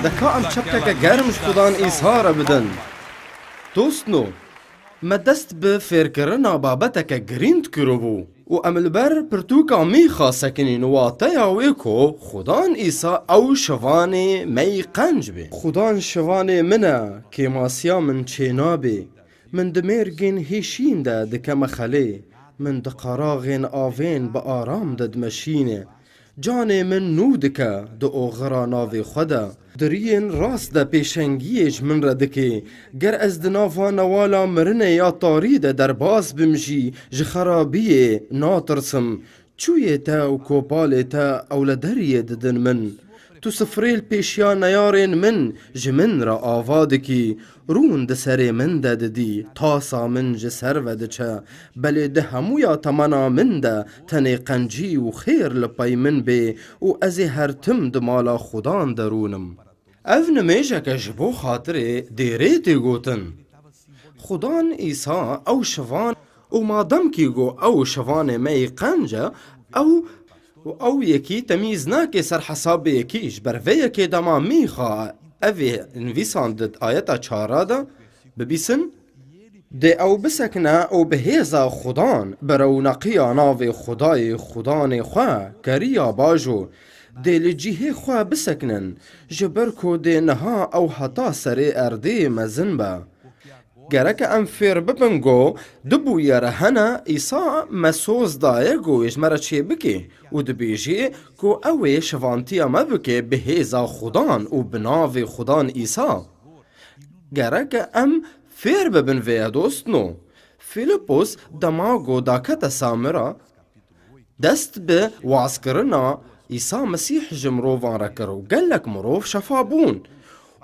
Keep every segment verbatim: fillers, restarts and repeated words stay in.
De ka em çepkeke germ ji Xudan Îsa re bidin. Dostno, me dest bi fêrkirina babeteke girîng kiribû û em li ber pirtûka Mîxa sekinîn, wateya wê ku Xudan Îsa ew şivanê me yî qenc bê. Xudan şivanê min e, kêmasiya min çênabê. Min di mêrgên hêşîn de dikeme xelê, min di qaraxên avên bi aram de dimeşîne. Canê min nû dike di oxira navê xwe de. Di riyên rast de pêşengiyê ji min re dike. Ger ez di nava newala mirinê ya tarî de derbas bim jî, ji xerabiyê natirsim. Çûyê te û kopalê te ewlederiyê didin min. Tu sifrê li pêşiya neyarên min ji min re ava dikî. Rûn di serê min de didî, tasa min ji ser ve diçe. Belê di hemûya temena min de tenê qencî û xêr li pey min bê û ez ê her tim di mala Xudan de rûnim. Ev nimêjeke ji bo xatirê dêrê tê gotin. Xudan Îsa ew şivan û mademkî got ew şivanê me yî qenc e, ew û ew yekî temîz nake ser hesabê yekî. Ji ber vê yekê dema Mîxa ev ê nivîsandin ayeta çara de bibîsin, dê ew bisekine û bi hêza Xudan, bi rewneqiya navê Xudayê Xudanê xwe, keriya bajo, dê li cihê xwe bisekinin, ji ber ku dê niha ew heta serê erdê mezin be. Gereke em fêr bibin ku du bûyere hene, Îsa me soz daye ku wê ji me re çêbike û dibêje ku ew ê şivantiya me bike bi hêza Xudan û bi navê Xudan Îsa. Gereke em fêr bibin vê ye dostno. Fîlipos dema ku dakete Samira, dest bi wazkirina Îsa Mesîh ji mirovan re kir û gelek mirov şefa bûn.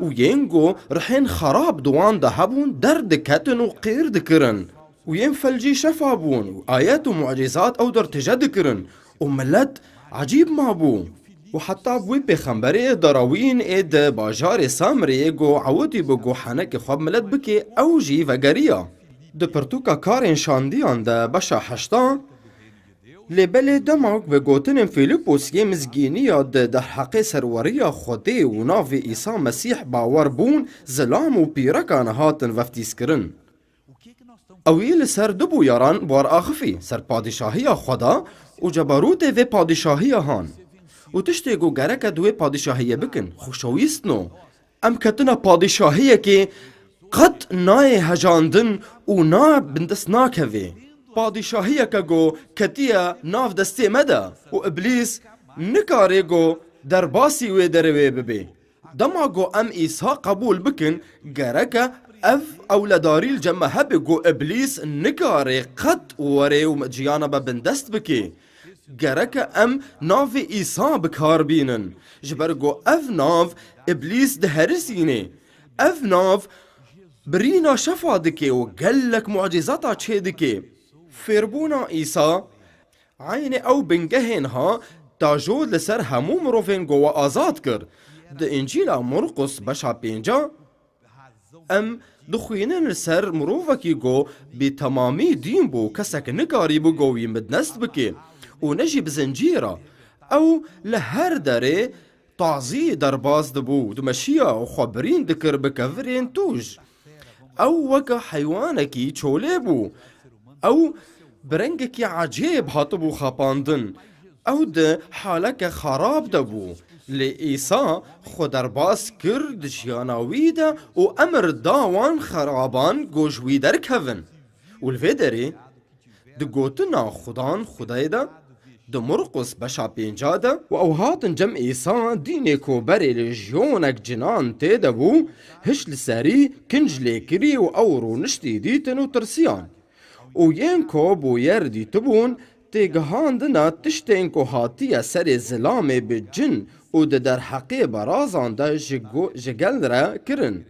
Û yên ku rihên xerab di wan de hebûn derdiketin û qêr dikirin. Û yên felcî şefa bûn û ayet û mucîzat ew der tije dikirin û milet ecîb mabû. Û heta bi wî pêxemberê derawîn ê di bajarê Samriyê ku ewitî bi ku henekê xwe bi milet bikê, ew jî vegeriya. Di pirtûka Karên Şandiyan de beşa heşta, lê belê dema bi gotinên Fîlîpos yê mizgîniya di derheqê serweriya Xwedê û navê Îsa Mesîh bawer bûn, zilam û pîrekan hatin veftîzkirin. Ew yê li ser du bûyaran bi war axifî, ser padîşahiya Xweda û cebarûtê vê padîşahiya han. Û tiştê ku gereke di wê padîşahiyê bikin, xweşewîstno. Em ketine padîşahiyekê qet nayê hejandin û na bindest nakevê. Padîşahiyeke ku ketiye nav destê me de û Îblîs nikare ku derbasî wê derewê bibe. Dema ku em Îsa qebûl bikin, gereke ev ewledarî li cem me hebe ku Îblîs nikare qet were û ciyana me bindest bike. Gereke em navê Îsa bi kar bînin, ji ber ku ev nav Îblîs diherisîne. Ev nav birîna şefa dike û gelek mucîzata çêdike. Fêrbûna Îsa eynê ew bingehên ha tajo li ser hemû mirovên ku we azad kir. Di Încîla Murqus beşa pênca, em dixwînin li ser mirovekî ku bi temamî dîn bû, kesek nikarîbû ku wî bindest bike û ne jî bi zincîra. Ew li her derê tazî derbas dibû, dimeşiya û xwe birîn dikir bi kevirên tûj. Ew weke heywanekî çolê bû. Ew bi rengekî ecêb hatibû xapandin. Ew di haleke xerab de bû. Lê Îsa xwe derbas kir di jiyana wî de û emir da wan xeraban ku ji wî derkevin. Û li vê derê di gotina Xudan Xwedayê de, di Murqus beşa pênca de, û ew hatin cem Îsa, dînê ku berê lejyonek cinan tê de bû, hişt li serî, kinc lê kirî û ew rûniştî dîtin û tirsiyan. Û yên ku bûyer dîtibûn, têgihandina tiştên ku hatiye serê zilamê bi cin û di derheqê berazan de ji go-, ji gel re kirin.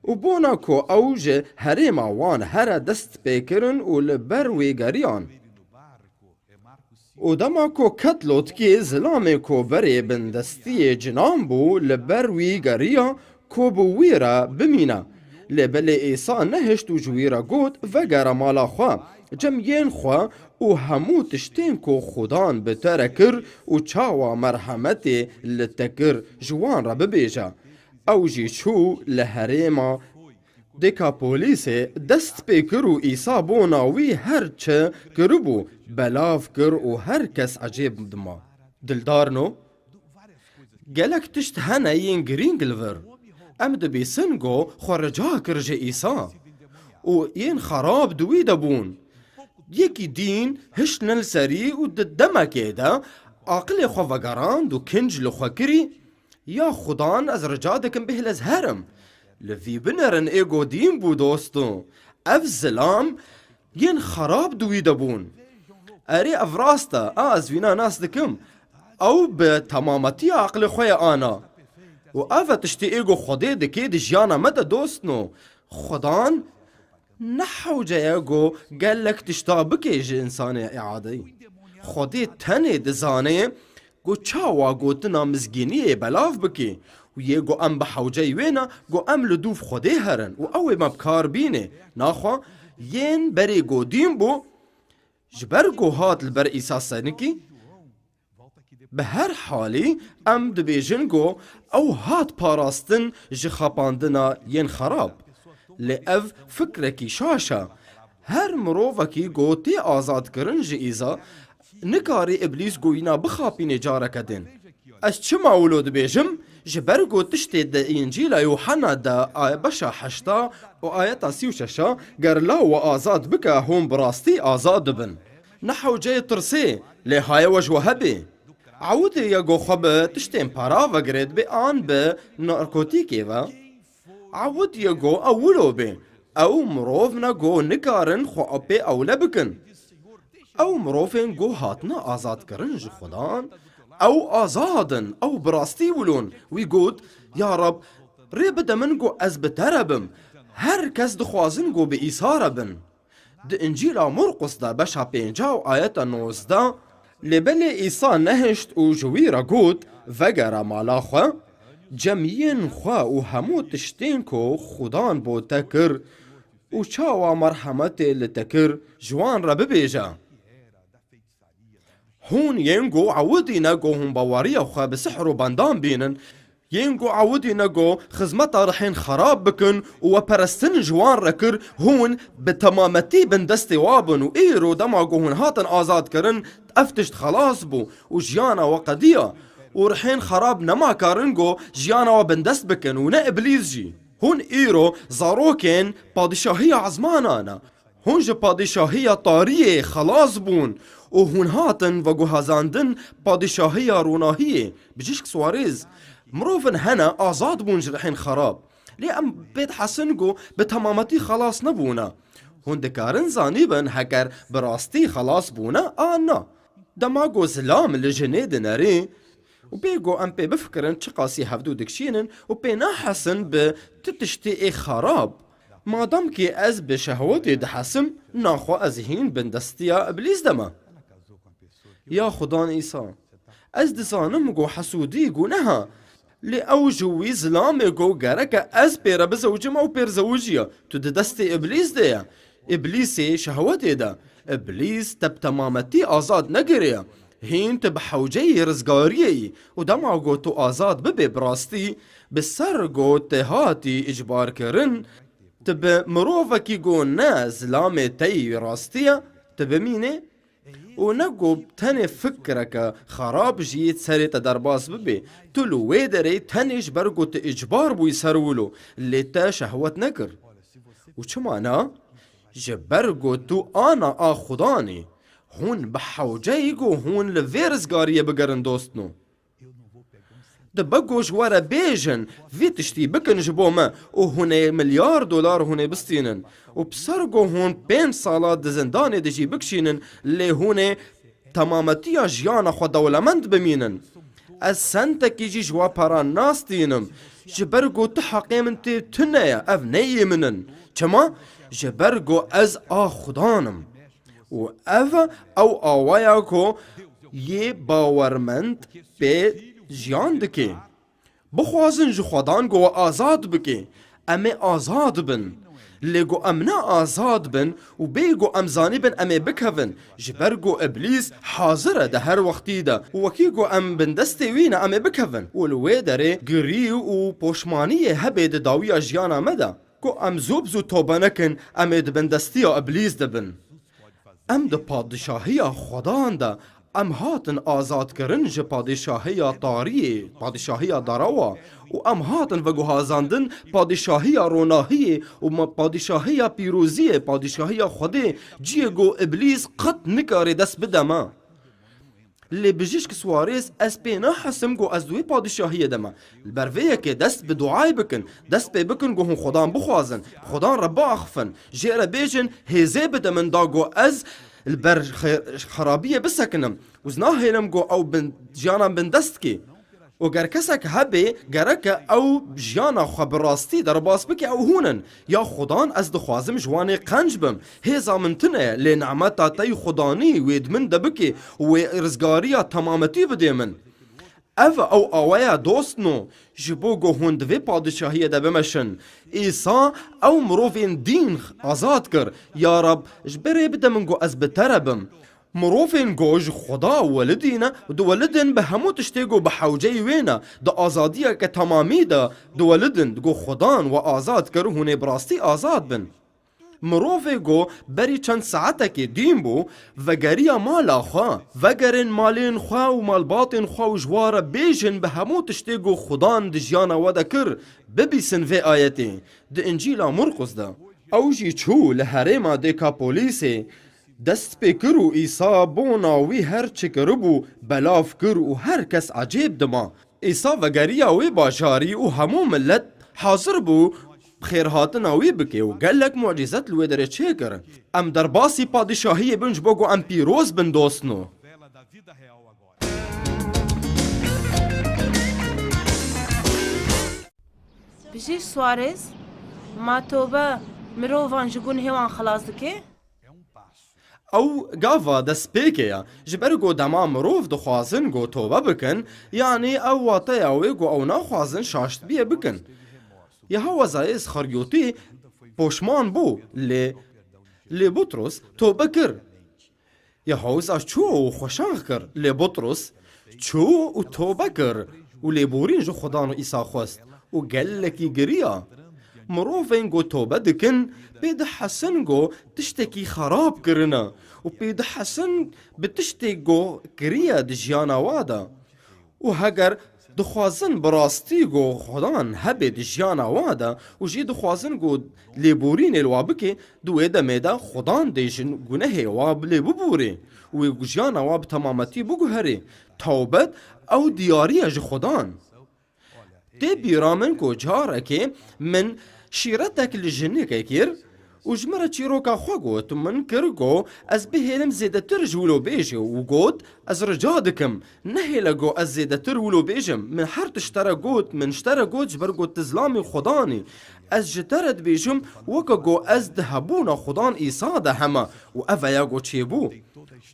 Û bona ku ew ji herêma wan here dest pê kirin û li ber wî geriyan. Û dema ku ket lotkê zilamê ku berê bindestiyê cinan bû, li ber wî geriya ku bi wî re bimîne. Lê belê Îsa nehişt û ji wî re got, vegere mala xwe. Cem yên xwe û hemû tiştên ku Xudan bi te re kir û çawa merhemetê li te kir, ji wan re bibêje. Ew jî çû li herêma Dekapolîsê dest pê kir û Îsa bona wî her çi kiribû belav kir û her kes ecêb dima. Dildarno, gelek tişt hene yên girîng li vir. Em dibîsin ku xwe rica kir ji Îsa û yên xerab di wî de bûn. Yekî dîn hiştine li serî û di demekê de aqilê xwe vegerand û kinc li xwe kirî, Ya Xudan, ez rica dikim bêhil ez herim. Li vî binerin ê ku dîn bû dosto. Ev zilam yên xerab di wî de bûn. Erê, ev rast e, a ez wîna nas dikim. Ew bi temametiya aqilê xwe ye ana. Û ev e tiştê ê ku Xwedê dike di jiyana me de dostno. Xudan ne hewce ye ku gelek tişta bike ji însanê îadî. Xwedê tenê dizane ku çawa gotina mizgîniyê belav bike û yê ku em bi hewceyî wê ne ku em li dûv Xwedê herin û ew ê me bi kar bîne. Naxwe yên berê ku dîn bû, ji ber ku hat li ber Îsa senikî, bi her halî em dibêjin ku ew hat parastin ji xapandina yên xerab. Lê ev fikrekî şaş e. Her mirovekî ku tê azadkirin ji Îsa, nikarî Îblîs ku wîna bixapînê careke din. Ez çima wilo dibêjim? Ji ber ku tiştê di Încîla Yûhenna de a-, beşa heşta û ayeta sî û şeş a, ger la we azad bike, hûn bi rastî azad dibin. Ne hewceyê tirsê, lê haye we ji we hebê. Ewidê ye ku xwe bi tiştên para vegirê dibe an bi narkotîkê ve. Ewid ye ku ew wilo bê. Ew mirov ne ku nikarin xwe pê ewle bikin. Ew mirovên ku hatine azadkirin ji Xudan, ew azad in, ew bi rastî wilon. Wî got, Ya Reb, rê bide min ku ez bi te re bim. Her kes dixwazin ku bi Îsa re bin. Di Încîla Murqus de beşa pênca û ayeta nozdeh, lê belê Îsa nehişt û ji wî re got, Vegere mala xwe, cem yên xwe û hemû tiştên ku Xudan bo te kir û çawa merhemetê li te kir, ji wan re bibêje. Hûn yên ku ewidî ne ku hûn baweriya xwe bi sihr û bendan bînin, yên ku ewidî ne ku xizmeta rihên xerab bikin û we perestin ji wan re kir, hûn bi temametî bin destê wa bin û îro dema ku hûn hatin azad kirin, ev tişt xelas bû û jiyana we qediya û rihên xerab nema karin ku jiyana we bindest bikin û ne Îblîs jî. Hûn îro zarokên padîşahiya ezmana ne. Hûn ji padîşahiya tariyê xelas bûn û hûn hatin veguhezandin padîşahiya ronahiyê. Bijîşk Suarez, mirovin hene azad bûn ji rihên xerab. Lê em pê dihesin ku bi temametî xelas nebûne. Hûn dikarin zanîbin heger bi rastî xelas bûne an na. Dema ku zilam li jinê dinerê, û bê ku em pê bifikirin çiqasî hevdû dikişînin û pê nahesin bi tu tiştê ê xerab. Madem ki ez bi şehwetê dihesim, naxwe ez hîn bindestiya Îblîs de me. Ya Xudan Îsa, ez dizanim ku hesûdî guneha, lê ew ji wî zilamê ku gereke ez pê re bizewicim ew pê re zewiciya. Tu di destê Îblîs de ye. Îblîsê şehwetê de. Îblîs te bi temametî azad nekiriye. Hîn tu bi hewceyî rizgariyê yî û dema ku tu azad bibê bi rastî, bi ser ku tu hatî îcbarkirin, tu bi mirovekî ku ne zilamê te yî rastî ye, tu bimînê û ne ku tenê fikreke xerab jî serê te derbas bibê. Tu li wê derê tenê ji ber ku tu îcbar bûyî ser wilo, lê te şehwet nekir. Û çima na? Ji ber ku tu ana a Xudan î. Hûn bi hewceyî ku hûn li vê rizgariyê bigerin dostno. Dibe ku ji we re bêjin, vî tiştî bikin ji bo me û hûn ê milyar dolar hûn ê bistînin. Û bi ser ku hûn pênc sala di zindanê de jî bikişînin, lê hûn ê temametiya jiyana xwe dewlemend bimînin. Ez sentekî jî ji we peran nastînim, ji ber ku tu heqê min tê tune ye, ev ne yê min in. Çima? Ji ber ku ez a Xudan im. Û ev ew awaya ku yê bawermend pê jiyan dike. Bixwazin ji Xwedan ku we azad bike. Em ê azad bin. Lê ku em ne azad bin û bê ku em zanîbin em ê bikevin, ji ber ku Îblîs hazir e di her wextî de û wekî ku em bindestê wî ne em ê bikevin û li wê derê girî û poşmaniyê hebe di dawiya jiyana me de. Ku em zû bi zû tobe nekin, em ê di bindestiya Îblîs de bin. Em di padîşahiya Xwedan de, em hatin azadkirin ji padîşahiya tariyê, padîşahiya derewa û em hatin veguhazandin padîşahiya ronahiyê û me padîşahiya pîroziyê, padîşahiya Xwedê, ciyê ku Îblîs qet nikare dest bide me. Lê bijîşk Suarez, ez pê nahesim ku ez di wê padîşahiyê de me. Li ber vê yekê dest bi duayê bikin, dest pê bikin ku hûn Xwedan bixwazin, bi Xwedan re biaxifin, jê re bêjin, hêzê bide min da ku ez li ber xe-, xerabiyê bisekinim û ez nahêlim ku ew bin, jiyana bindest kê. Û ger kesek hebe, gereke ew jiyana xwe bi rastî derbas bike, ew hûn in. Ya Xudan, ez dixwazim ji wanê qenc bim. Hêza min tune ye, lê nemeta te yî Xudanî wê di min de bike û wê rizgariya temametî bidê min. Ev ew awe ye dostno, ji bo ku hûn di vê padîşahiyê de bimeşin. Îsa ew mirovên dîn azad kir. Ya Rab, ji berê bide min ku ez bi te re bim. Mirovên ku ji Xuda welidî ne, diwelidin bi hemû tiştê ku bi hewceyî wê ne, di azadiyeke temamî de diwelidin, ku Xudan we azad kir, hûn ê bi rastî azad bin. Mirovê ku berî çend saetekê dîn bû, vegeriya mala xwe, vegerin malên xwe û malbatên xwe û ji wa re bêjin bi hemû tiştê ku Xudan di jiyana we de kir, bibîsin vê ayetê, di Încîla Murqus de. Ew jî çû li herêma Dekapolîsê, dest pê kir û Îsa bona wî her çi kiribû belav kir û her kes ecêb dima. Îsa vegeriya wê bajarî û hemû milet hazir bû xêrhatina wî bike û gelek mucîzet li wê derê çêkir. Em derbasî padîşahiyê bin ji bo ku em pîroz bin dostno. Bijî Suarez, ma tobe mirovan ji gunhê wan xilas dike? Ew gava destpêkê ye. Ji ber ku dema mirov dixwazin ku tobe bikin, yanî ew wateya wê ku ew naxwazin şaştbiyê bikin. Yehowazayê Îsxaryotî poşman bû, lê, lê Butros tobe kir. Yehoza çû û xwe şax kir, lê Butros çû û tobe kir û lêborîn ji Xudan û Îsa xwest û gelekî giriya. Mirovên ku tobe dikin, pê dihesin ku tiştekî xerab kirine û pê dihesin bi tiştê ku kiriye di jiyana wa de. Û heger dixwazin bi rastî ku Xudan hebe di jiyana wan de û jî dixwazin ku lêborînê li wa bike, di wê demê de Xudan dê ji gunehê wa lê biborê û wê jiyana wa bi temametî biguherê. Tewbet ew diyarî ye ji Xudan. Tê bîra min ku carekê min şîretek li jinekê kir û ji min re çîroka xwe got û min kir ku ez bihêlim zêdetir ji wilo bêjê û got, ez rica dikim, nehêle ku ez zêdetir wilo bêjim. Min her tişt te re got, min ji te re got, ji ber ku tu zilamê Xudan î. Ez ji te re dibêjim, weke ku ez di hebûna Xudan Îsa de heme û ev e ya ku çêbû.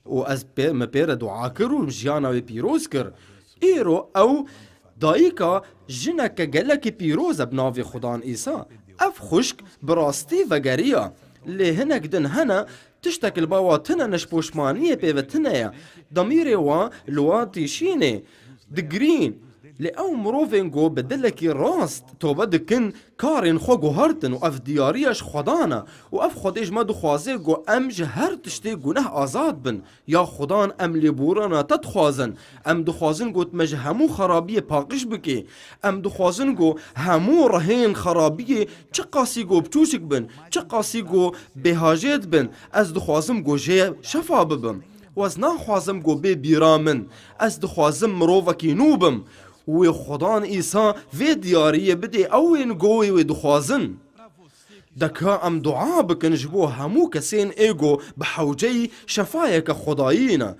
Û ez pê, min pê re dua kir û jiyana wê pîroz kir. Îro ew dayika jineke gelekî pîroz e bi navê Xudan Îsa. Ev xwişk bi rastî vegeriya. Lê hinek din hene, tiştek li ba wa tune ne, ji poşmaniyê pê ve tune ye. Demîrê wa li wa tîşînê, digirîn. Lê ew mirovên ku bi dilekî rast tobe dikin, karên xwe guhertin û ev diyariya ji Xwedan e. Û ev Xwedê ji me dixwaze ku em ji her tiştê guneh azad bin. Ya Xudan, em lêborana te dixwazin. Em dixwazin ku tu me ji hemû xerabiyê paqij bikî. Em dixwazin ku hemû rihên xerabiyê çiqasî ku biçûçik bin, çiqasî ku bêhajêt bin, ez dixwazim ku jê şefa bibim. Û ez naxwazim ku bê bîra min. Ez dixwazim mirovekî nû bim. Wê Xudan Îsa vê diyariyê bidê ewên ku wê wê dixwazin. Deka em dua bikin ji bo hemû kesên ê ku bi hewceyî şefayeke Xwedayî ne.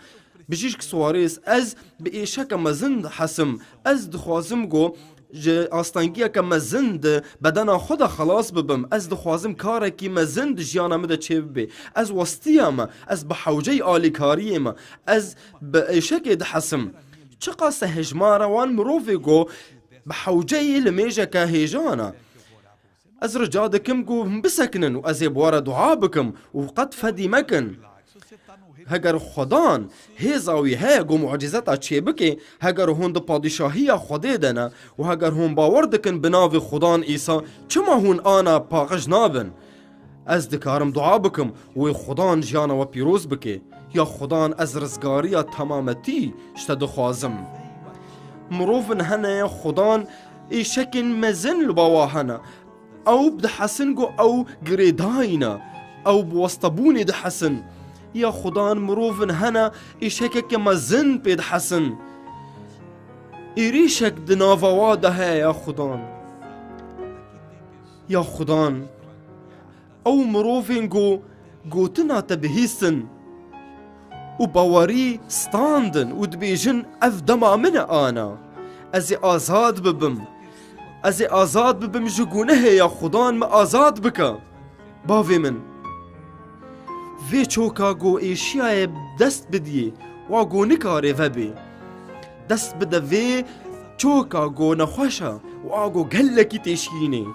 Bijîşk Suarez, ez bi êşeke mezin dihesim. Ez dixwazim ku ji astengiyeke mezin di bedena xwe de xelas bibim. Ez dixwazim karekî mezin di jiyana min de çêbibe. Ez westiya me, ez bi hewceyî alîkariyê me, ez bi êşekê dihesim. Çiqas e hejmara wan mirovê ku bi hewceyî li mêjeke hêjan e. Ez rica dikim ku hûn bisekinin û ez ê bi we re dua bikim û qet fedî mekin. Heger Xudan hêza wî heye ku mucîzeta çêbike, heger hûn di padîşahiya Xwedê de ne û heger hûn bawer dikin bi navê Xudan Îsa, çima hûn ana paqij nabin? Ez dikarim dua bikim û wê Xudan jiyana we pîroz bike. Ya Xudan, ez rizgariya temametî ji te dixwazim. Mirovin hene ya Xudan, êşekên mezin li ba wa hene. Ew dihesin ku ew girêdayî ne. Ew bi westebûnê dihesin. Ya Xudan, mirovin hene êşekeke mezin pê dihesin. Êrîşek di nava wa de heye ya Xudan. Ya Xudan, ew mirovên ku gotina te bihîstin û bawerî standin û dibêjin, ev dema min e ana. Ez ê azad bibim. Ez ê azad bibim ji gunehê ya Xudan, min azad bike. Bavê min, vê çoka ku êşiyaye dest bidiyê, wa ku nikarê vebê. Dest bide vê çoka ku nexweş e, wa ku gelekî têşiyînê.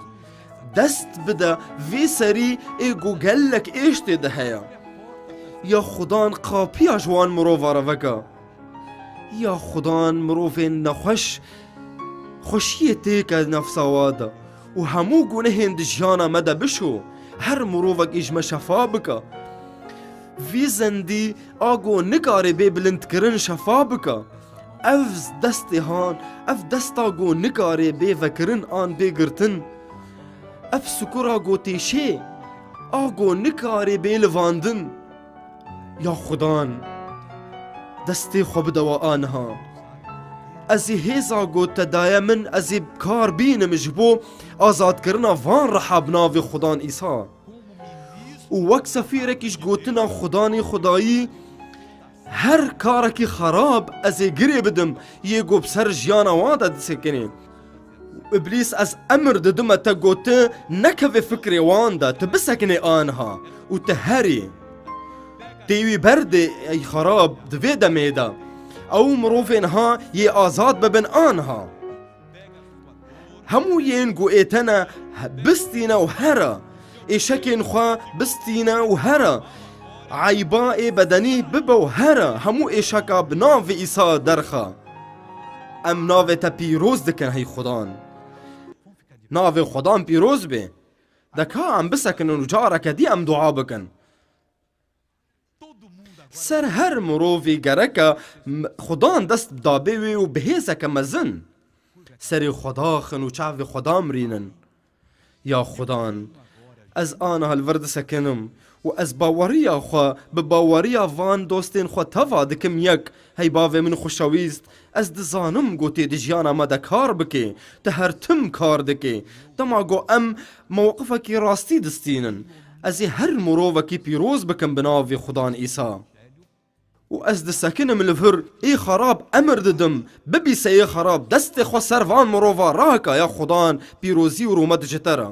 Dest bide vê serî ê ku gelek êş tê de heye. Ya Xudan, qapiya ji wan mirova re veke. Ya Xudan, mirovên nexweş xweşiyê têke nefsa wa de û hemû gunehên di jiyana me de bişo. Her mirovekî ji me şefa bike. Vî zendî a ku nikare bê bilindkirin şefa bike. Ev destê han, ev desta ku nikare bê vekirin an bê girtin. Ev sukura ku têşê, a ku nikare bê livandin. Ya Xudan, destê xwe bide we aniha. Ez ê hêza ku te daye min, ez ê bi kar bînim ji bo azadkirina van reha bi navê Xudan Îsa. Û wek sefîrekî ji gotina Xudanê Xwedayî, her karekî xerab ez ê girê bidim, yê ku bi ser jiyana wan de disekinê. Îblîs, ez emir didime te ku tu nekevê fikrê wan de, tu bisekinê aniha û tu herî. Tê wî berdê, ey xerab, di vê demê de. Ew mirovên ha yê azad bibin aniha. Hemû yên ku ê te ne, bistîne û here. Êşekên xwe bistîne û here. Eyba ê bedenî bibe û here. Hemû êşeka bi navê Îsa derxe. Em navê te pîroz dikin, hey Xudan. Navê Xudan pîroz bê. De ka em bisekinin û careke dî em dua bikin. Ser her mirovî gereke m-, Xudan dest dabê wê û bi hêzeke mezin serê xwe daxin û çavê xwe damrînin. Ya Xudan, ez aniha li vir disekinim û ez baweriya xwe bi baweriya van dostên xwe teva dikim yek. Hey bavê min xweşewîst, ez dizanim ku tê di jiyana me de kar bikê, tu her tim kar dikê. Dema ku em mewqifekî rastî distînin, ez ê her mirovekî pîroz bikim bi navê Xudan Îsa. Û ez disekinim li vir, ê xerab emir didim, bibîse ê xerab, destê xwe ser van mirova rake, ya Xudan, pîrozî û rûmet ji te re.